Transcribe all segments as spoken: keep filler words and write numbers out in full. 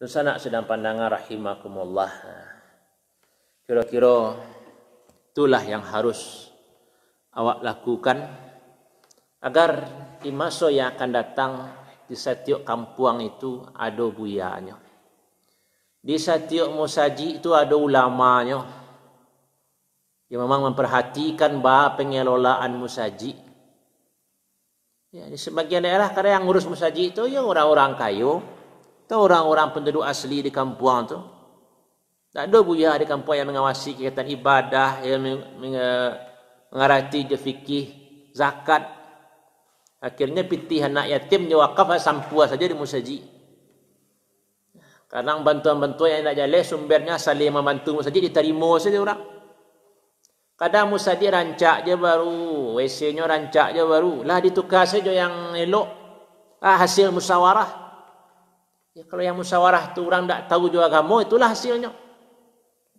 Dunsanak sidang pandanga rahimakumullah. Kiro-kiro itulah yang harus awak lakukan agar di maso yang akan datang di satiok kampuang itu ado buyanyo. Di satiok musajik itu ado ulamanyo yang memang memperhatikan ba pengelolaan musajik. Ya, di sebagian daerah kadang yang ngurus musajik tu ya orang-orang kayo atau orang-orang penduduk asli di kampuang tu. Tak ada buya di kampuang yang mengawasi kegiatan ibadah, yang meng-, menge-, mengarati je fikih, zakat. Akhirnya pitih anak yatim je wakaf sampua saja di musajik. Kadang bantuan-bantuan yang indak jaleh sumbernyo saling mambantu musajik ditarimo saja urang. Kadang musajik rancak je baru, W C-nyo rancak je baru, lah dituka sajo yang elok. Ah, hasil musyawarah. Ya, kalau yang musyawarah tu urang ndak tahu jo agamo, itulah hasilnyo.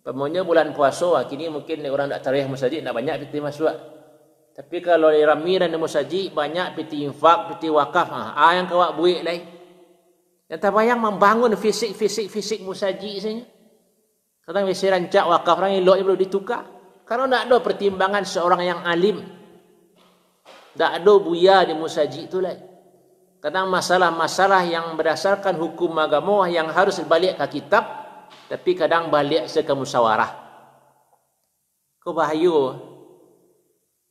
Umpamonyo bulan puaso, ah, kini mungkin urang ndak tarawih musajik, ndak banyak pitih masuak. Tapi kalau rami-rami musajik, banyak pitih infak, pitih wakaf, ah, ah, yang kawak buek lai. Yang tabayang mambangun fisik, fisik, fisik musajik sajo. Kadang W C rancak, wakaf urang elok je baru dituka. Karano ndak ado pertimbangan seorang yang alim. Ndak ado buya di musajik tu lai. Kadang masalah-masalah yang berdasarkan hukum agamo yang harus baliak ka kitab, tapi kadang baliak se ka musyawarah. Ko bahayo.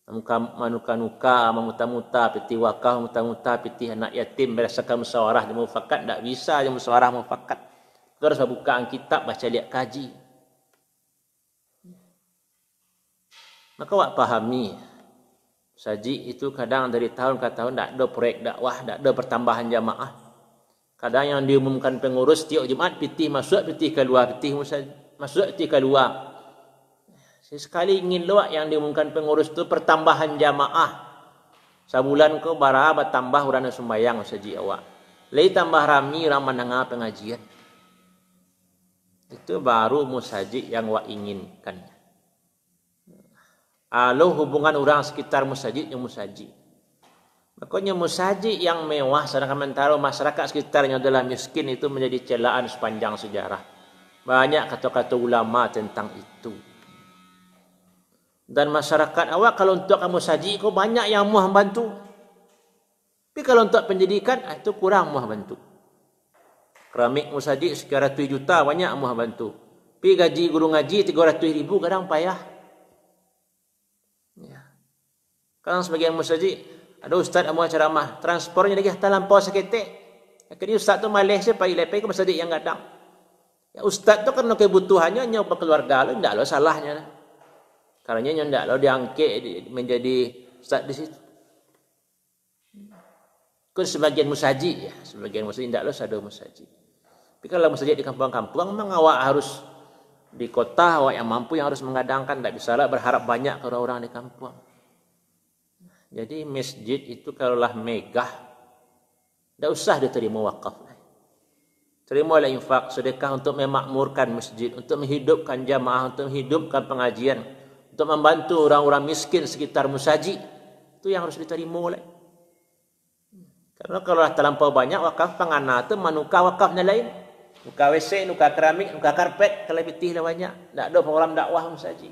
Manuka-, manuka-nuka, mamuta-muta, pitih wakaf, mamuta-muta, pitih anak yatim, berdasarkan musyawarah di mufakat, ndak bisa je musyawarah mufakat. Tu harus babukaan kitab, bacaliak kaji. Maka awak pahami, musajik itu kadang dari tahun ka tahun ndak ado proyek dakwah, ndak ado pertambahan jamaah. Kadang yang diumumkan pengurus tiok Jumat, pitih masuak, pitih kalua, pitih musa-, masuak, pitih kalua. Sesekali ingin lo awak yang diumumkan pengurus tu pertambahan jamaah. Sabulan ko bara batambah urang nan sumbayang musajik awak. Lai tambah rami urang mandanga pengajian. Itu baru musajik yang awak inginkan. Alo hubungan urang sekitar musajik jo musajik. Makonyo musajik yang mewah, sadangkan mantaro masyarakat sekitarnyo adalah miskin, itu menjadi celaan sepanjang sejarah. Banyak kato-kato ulama tentang itu. Dan masyarakat awak kalau untuak ka musajik ko banyak yang amuah mambantu. Tapi kalau untuak pendidikan, ah, itu kurang amuah bantu. Keramik musajik sekian ratuih juta, banyak amuah bantu. Tapi gaji guru ngaji tigo ratuih ribu, kadang payah. Ya. Kadang sebagian musajik, ado ustaz amuah ceramah, transpornyo lagi talampau saketek. Akhirnyo ustaz tu maleh se pai, lai pai ka musajik yang gadang. Ya, ustaz tu karano kebutuhannyo, nyo bakeluarga lo, indak lo salahnyo. Karano nyo indak lo diangkek di, menjadi ustaz di situ. Ko sebagian musajik, ya, sebagian musajik, indak lo sado musajik. Tapi kalau musajik di kampuang-kampuang, memang awak harus di kota, awak yang mampu yang harus menggadangkan, ndak bisalah berharap banyak ka urang-urang di kampuang. Jadi masjid itu kalau lah megah, ndak usah ditarimo wakaf. Tarimolah infak, sedekah untuk memakmurkan masjid, untuk menghidupkan jamaah, untuk menghidupkan pengajian, untuk membantu orang-orang miskin sekitar musajik. Itu yang harus ditarimo lai. Karano kalau lah talampau banyak wakaf, pangana tu manuka wakaf nan lain. Nuka W C, nuka keramik, nuka karpet, kalau pitih lah banyak. Ndak ado program dakwah musajik.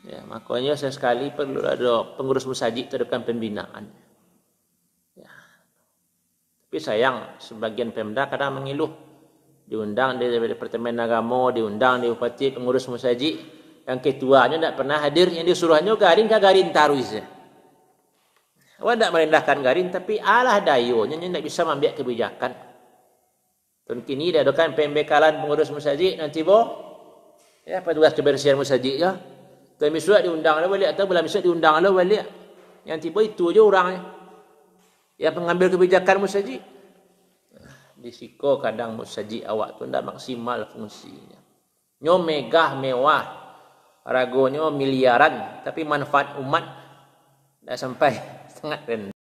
Ya, makonyo sesekali perlu ado pengurus musajik tu adakan pembinaan. Ya. Tapi sayang, sebagian Pemda kadang mangiluh. Diundang di Departemen Agamo, diundang di Bupati, pengurus musajik. Yang ketuanyo ndak pernah hadir, yang disuruahnyo garin ka garin taruih se. Awak ndak marendahkan garin, tapi alah dayonyo, nyo ndak bisa maambiak kebijakan. Tahun kini diadokan pembekalan pengurus musajik, nan tibo, ya, petugas kebersihan musajik, ya. Tahun bisuak diundang lo baliak, atau bulan bisuak diundang lo baliak. Yang tibo itu je urangnyo. Yang pengambil kebijakan musajik. Di siko kadang musajik awak tu ndak maksimal fungsinyo. Nyo megah mewah, haragonyo miliaran, tapi manfaat umat ndak sampai, sangat rendah.